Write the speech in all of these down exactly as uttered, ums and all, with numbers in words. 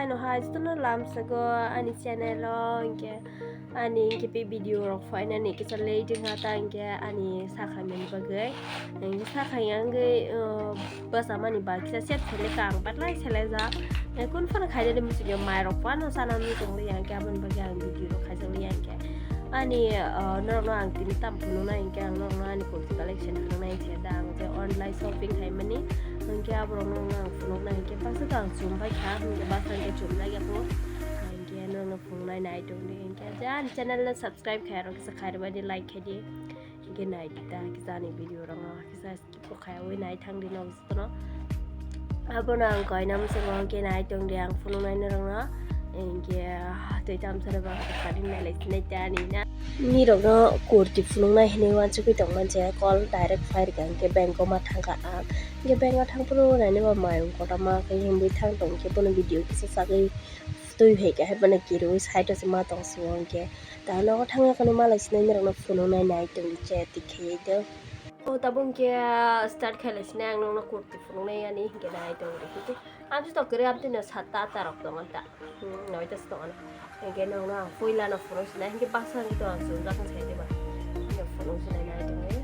No hai jotono lamsogo ani channel o, hinkhe ani hinkhe be video rok phainani kisa late wngkha ta, hinkhe ani sakhaimani bagwi hinkhe sakhaiyangwi, uh, bwchamani ba kisa set seleka ang batlai selajak. Kun phano khainani muchungya mai rok phano chana muchungliya hinkhe aboni bagwi ang video rok khaijakliya hinkhe. Ani, ah, norokno ang tini tam phunuknai hinkhe ang norokno ani kurti collection phunuknai hinkhe da ang je online shopping khaimani hinkhe aborokno ang phunuknai hinkhe baksa to ang chumbai kha hinkhe baksa hinkhe chumjak ya kho hinkhe norokno phunuknai nai tongdi hinkhe je ani channel no subscribe khairok kisa khairokbaidi like khaidi hinkhe naidi ta kisa ani video rokno kisa. Bo khaiwi nai thang di nok jotono. Abono ang koinam swngo, hinkhe nai tong di ang phunuknai norokno. Hinkhe twi tamsa rwba kari nai lai sinai ta ani na. Nirokno kurti phunuknai hinwi uansugwi tongmani se call direct phai rwkha, hinkhe bank o ma thangkha ang. Hinkhe bank o thang phuru nainai bo mayung kotorma khe hinwi thang tong khe bono video kisa sagwi twi hai khe hai bono kirwi side o se ma tong sio hinkhe. Ta nogo thangya kheno malai sinai norokno phunuknai nai tong di chat khaiwi do. O tabuk hinkhe start khailai sinai ang nokno kurti phunuknai yani hinkhe nai tong di hinkhe. Amtwi tok kwrwi amtwi no satta atta rok tongo ta. Hmm, noita se tongo na. Hinkhe nokno ang puila no phunuk sinai hinkhe baksa hinkhe to ang chumjak wng sai diba. Hinkhe phunuk sinai nai tong di.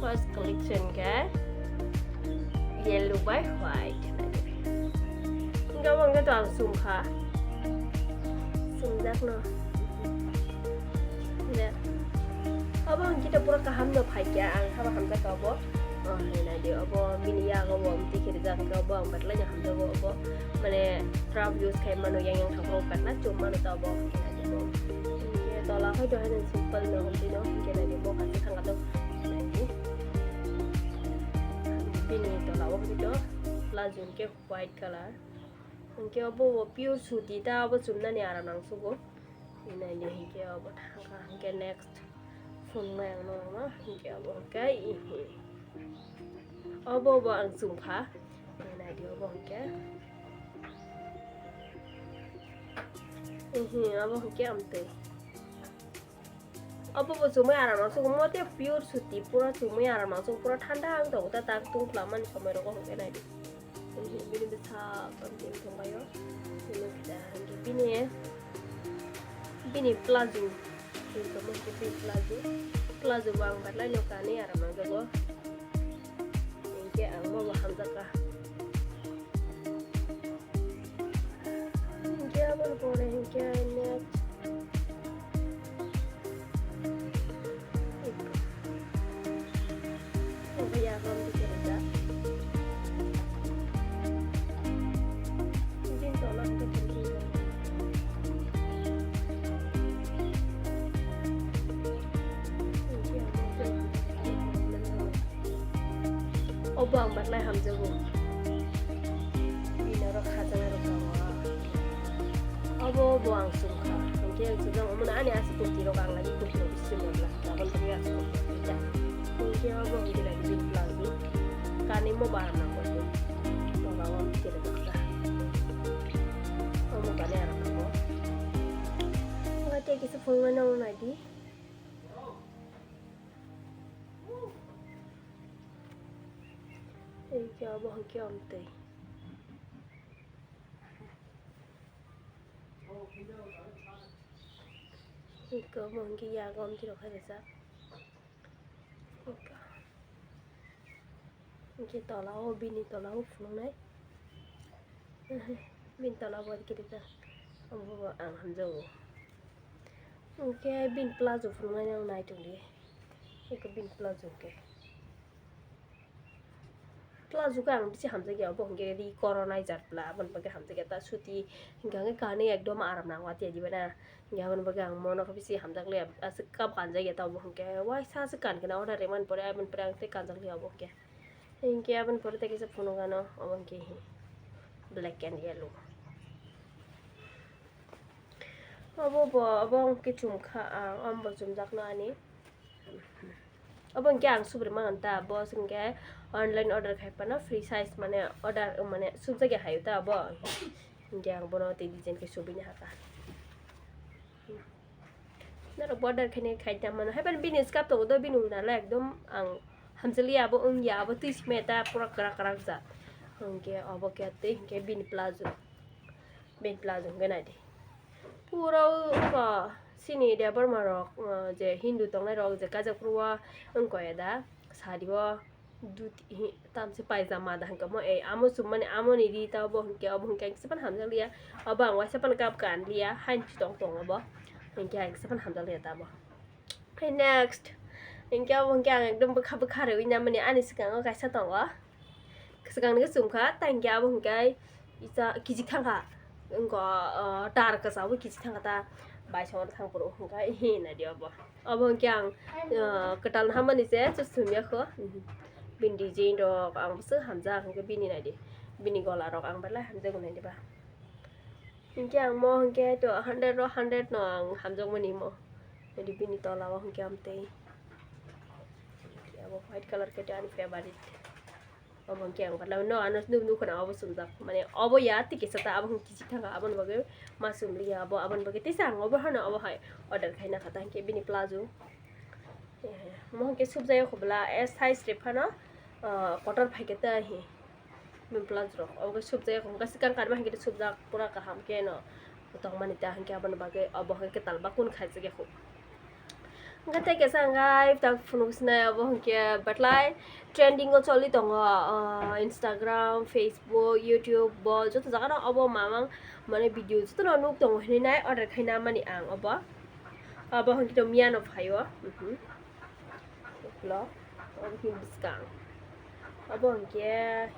First collection khe yellow bai white. Hinkhe obo hinkhe to ang chumkha. Chumjakno. Ne. Obo hinkhe to pura kaham no phaikya, ang haba hamjakha obo. Oh, hai naidi, obo bini yago bo amtwi khe rijak hinkhe obo ang betlaino hamjago obo. Mane rough use khai mano, yang yang thangphuru betla chum mano ta obo. Hinkhe naidi bo. Hinkhe tola khai to hai simple no, amtwi no, hinkhe naidi bo kaisa thangkha to. Naidi. Bini tola o hinkhe to, la jun khe white color. Hinkhe obo bo pure suti ta, obo chumnani aram nangsugo. Naidi hinkhe obo thangkha, hinkhe next phunuknai ang norokno, hinkhe obo hinkhe ihi. Obo bo ang chumkha. Naidi obo hinkhe. Ihi, obo hinkhe amtwi. Obo bo chumui aram nangsugo, mote pure suti, pura chumui aram nangsugo, pura thanda wng tongo ta, tak tungphla mani somoi rogo hwnkhe naidi. Bini bwsa tongtwi tongbaio, bini bini, bini plazu, bini plazu, plazu bo ang batlai no kanwi aram nangjago, hinkhe ang bobo hamjakha. Hinkhe aboni pore hinkhe next. Obo yago amtwi khe rijak. Bini tola hinkhe tongtwi rijak. Hinkhe amo khe. Obo ang batlai hamjago. Bini oro khajaknai rok tongo. Obo bo ang chumkha. Hinkhe ang chumjak omono ani aswk kurti rok ang lagi kurti rok bisingo bla. Aboni bagwi aswk kurti rok rijak. Hinkhe obo hinkhe lagi bini plazu. Kanwi mo bara nango. Tola o hinkhe rijak ta. Omo kanwi aram nango. Omo tei kisa phunuknai nangno naidi. Tei khe obo hwnkhe amtwi. Hwnkhe obo hwnkhe yago amtwi rok hai rijak. Hwnkhe tola o bini tola o phunuknai. Bini tola bo kirijak. Obo bo ang hamjago. Hwnkhe bini plazo phunuknai ang nai tongdi. Eko bini plazo hwnkhe. Plazo khe ang bisi hamjakya, obo hwnkhe ri koronai jat bla, aboni bagwi hamjakya ta suti hwnkhe hwnkhe kanwi ekdom aram nango atya diba na. Hwnkhe aboni bagwi ang mono khe bisi hamjakliya, aswk kap kanjakya ta obo hwnkhe waisa aswk kankhe na order rimani pore aboni pore ang tei kanjakliya obo hwnkhe. Hinkhe aboni pore tei kisa phunukgano obo hinkhe hi black and yellow. Obo bo, obo hinkhe chumkha ang, omo bo chumjakno ani. Obo hinkhe ang subri mangan ta, bo hinkhe online order khai phano free size mane order mane subjakya hayo ta bo. Hinkhe ang bono tei design khe subina haka. Norok border khainai khai tangmano. Haiphano bini skap tongo do, bini ulnala ekdom ang hamjakliya, abo wngya, abo twi simi ta pura kwrak kwrak jat. Hinkhe obo khe tei hinkhe bini plazo. Bini plazo hwnkhe naidi. Pura wngkha chini Debbarma rok, uh, je Hindu tongnai rok je kaijak phuru o wngkha ya da, sari o duti hi, tamse paijama da hwnkhe mo, ei amo chumani amoni ri ta obo hwnkhe, obo hwnkhe ang kisa phano hamjakliya, obo ang waisa phano kap ka anliya, haini chitong tong obo, hwnkhe ang kisa phano hamjakliya ta obo. Hai next, hwnkhe obo hwnkhe ang ekdom bwkha bwkha rewi namani ani swkango kaisa tongo. Swkangni khe chumkha, tei hwnkhe abo hwnkhe isa kijik thangkha, wngkha, ah, tar kwchao kijik thangkha ta, baisongo thangphuru hwnkhe hi naidi obo. Obo hwnkhe ang, ah, kwtal hamani se chusum yakho, bini design rok ang bwswk hamjak hwnkhe bini naidi, bini gola rok ang belai hamjago naidi ba. Hwnkhe ang mo hwnkhe to hundred ro hundred no ang hamjakmani mo. Jadi bini tola o hwnkhe amtwi. Abo white color khe to ani favorite. Obo hwnkhe ang patla no ano nuk nuk khna obo sumjak. Mane obo ya tei kisa ta abo hwnkhe kichik thangkha aboni bagwi ma sumliya abo aboni bagwi teisa ang obo hano obo hai order khaina kha ta hwnkhe bini plazo. Eh, mo hwnkhe subjak ya khobla, eh, size rw phano, ah, kotor phaikhe ta hi. Bini plazo rok obo khe subjak ya khobla, swkang kanma hwnkhe subjak pura kaham khe no tongmani ta hwnkhe aboni bagwi obo hwnkhe kwtal bakun khaijak ya khub. Hwnkhe tei kaisa hwnkhe tak phunuk sinai obo hwnkhe batlai trending o choli tongo, ah, Instagram, Facebook, YouTube bo joto jaga no obo mamang mane video joto no nuk tongo hinwi nai order khaina mani ang obo. Abo hwnkhe to miya no phaio. Mhm. Ulo. Abo hwnkhe bwskang. Abo hwnkhe,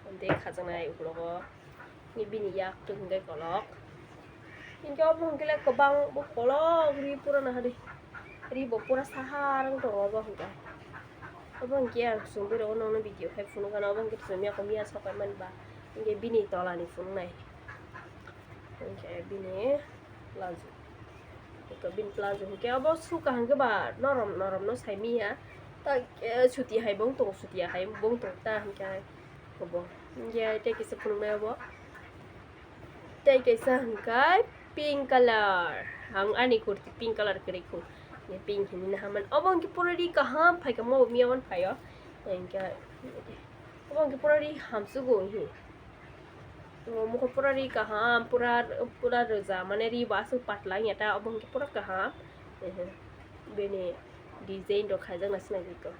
hwnkhe khajaknai uklogo. Ni bini yak tuk hwnkhe kolok. Hwnkhe abo hwnkhe le kwbang bo kolok ri pura nahadi. Ri bo pura sahar wng tongo abo hwnkhe. Abo hwnkhe ang chumui rogo nokno video khai phunukha abo hwnkhe chumui ako miya sokai mani ba. Hwnkhe bini tola ni phunuknai. Hwnkhe bini plazo. Eko bini plazo hwnkhe abo suka hwnkhe ba norom norom no sai miya. Ta, eh, suti hai bo wng tongo, suti ya hai bo wng tongo ta hwnkhe abo. Hwnkhe tei kisa phunuknai abo. Tei kaisa hwnkhe pink color. Ang ani kurti pink color kwrwi kho. Pink hinwi naha man. Obo hwnkhe pura ri kaham phaikha mo miya wan phaio. Hwnkhe obo hwnkhe pura ri hamsugo hi. Omo khe pura ri kaham, pura, pura rwja, mane ri bo aswk patla wngya ta, obo hwnkhe pura kaham. Ehe, bini design rok khaijak nai sinai ri ko.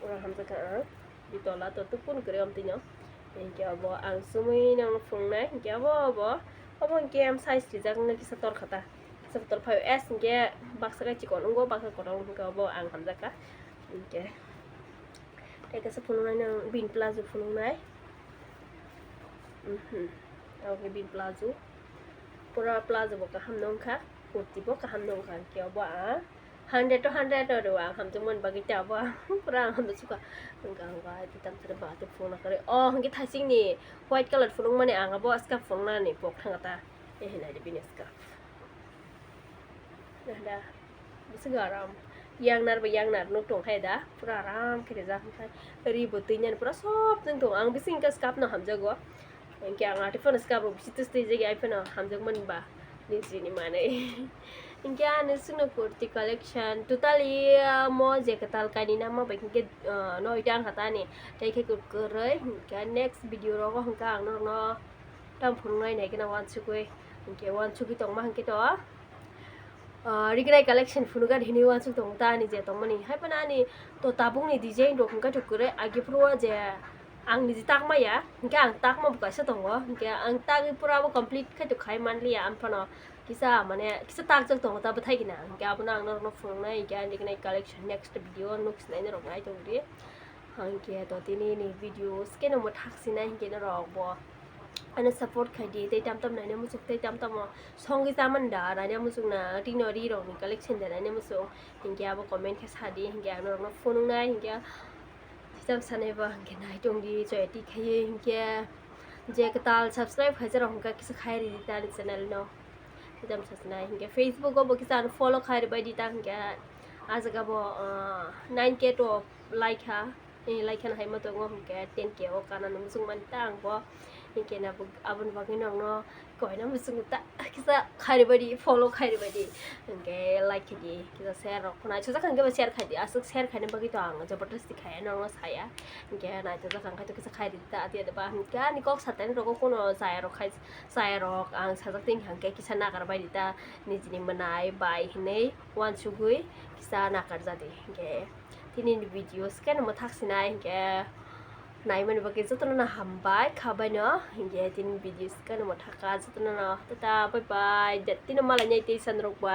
Pura hamjakha ang, bini tola to tukun kwrwi amtwino. Hinkhe obo ang sumui nang phunuknai, hinkhe obo, obo, obo hinkhe M size rijak wngkha kisa torkha ta. Kisa torkha S hinkhe baksa khe chikon wngo, baksa kotor wngkha, obo ang hamjakha. Hinkhe. Tei kaisa phunuknai nang bini plazo phunuknai. Mhm. Oke bini plazo. Pura plazo bo kaham nungkha, kurti bo kaham nungkha. Hinkhe obo ang hundred to hundred oro ang hamjakmani bagwi tei obo ang pura ang hamjak sukha. Hwnkha hwnkha tei tamsani ba tei phunukna kwrwi. Oh, hinkhe thaisingni white color phunukmani ang abo scarf phunuknani pok thangkha ta. Tei hinai di bini scarf. Nahda, bisi aram. Yang nar ba yang nar nuk tong khai da, pura aram khe rijak khai. Ri bo twi nani pura sob tong tong. Ang bisi hwnkhe scarf no hamjago. Hwnkhe ang ati phano scarf rok bisi twis twi jagwi ai phano hamjak mani ba. Nini manwi. Hwnkhe ani sino kurti collection. Totally, ah, mo je kwtal kainwi nama bai hwnkhe, ah, noita wngkha ta ani. Tei khe kwrwi. Hwnkhe next video rogo hwnkhe ang norokno tam phunuknai nai kheno wansugwi. Hwnkhe wansugwi tongma hwnkhe to. Ah, rignai collection phunukgani hinwi wansuk tongo ta ani je tongmani. Hai phano ani to tabukni design rok hwnkhe to kwrwi agi phuru o je ang niji takma ya, hwnkhe ang takma bo kaisa tongo, hwnkhe ang tagwi pura bo complete khai to khai manliya, ang phano kisa mane kisa takjak tongo ta bwthai gina, hwnkhe abono ang norokno phunuknai, hwnkhe ani rignai collection next video o nuk sinai norok nai tongdi. Hwnkhe to tini ni video skeno mwthak sinai hwnkhe norok bo ano support khai di, tei tam tam naina muchuk, tei tam tamo songwi chamani da naina muchuk na, tino ri rok ni collection de naina muchuk, hwnkhe abo comment khe sa di, hwnkhe ang norok no phunuk nai, hwnkhe tei tam sanai bo hwnkhe nai tong di, choi ti khai hwnkhe je kwtal subscribe khaijak rok hwnkhe kisa khai ri di ta ani channel no. Tei tam sa sinai hwnkhe Facebook o bo kisa ano follow khai ri bai di ta hwnkhe ah jaga bo, ah, nine K to like ha. Eh, like kheno hai ma tongo hwnkhe ten K o kana no muchung mani ta ang bo. Hinkhe na bo-, aboni bagwi nokno koina muchungo ta kisa khairibadi, follow khairibadi. Hinkhe like khaidi, kisa share rok khna. Chajak hinkhe bo share khaidi, aswk share khaina bagwi to ang jabardasti khaya, nokno saya. Hinkhe naitokjak ang khaito kisa khairidi ta, adi adi ba hinkhe ani kok satani rogo kono chaya rok khai, chaya rok ang sajak tini hinkhe kisa nagar baidi ta, nijini mwnai bai hinwi uansugwi kisa nagar jadi. Hinkhe tini ni video skeno mwthak sinai hinkhe naimani bagwi jotono no hambai khabaino, hinkhe tini video skeno mwthaka jotono no tata bye bye, tini malai nai tei sanrok bai.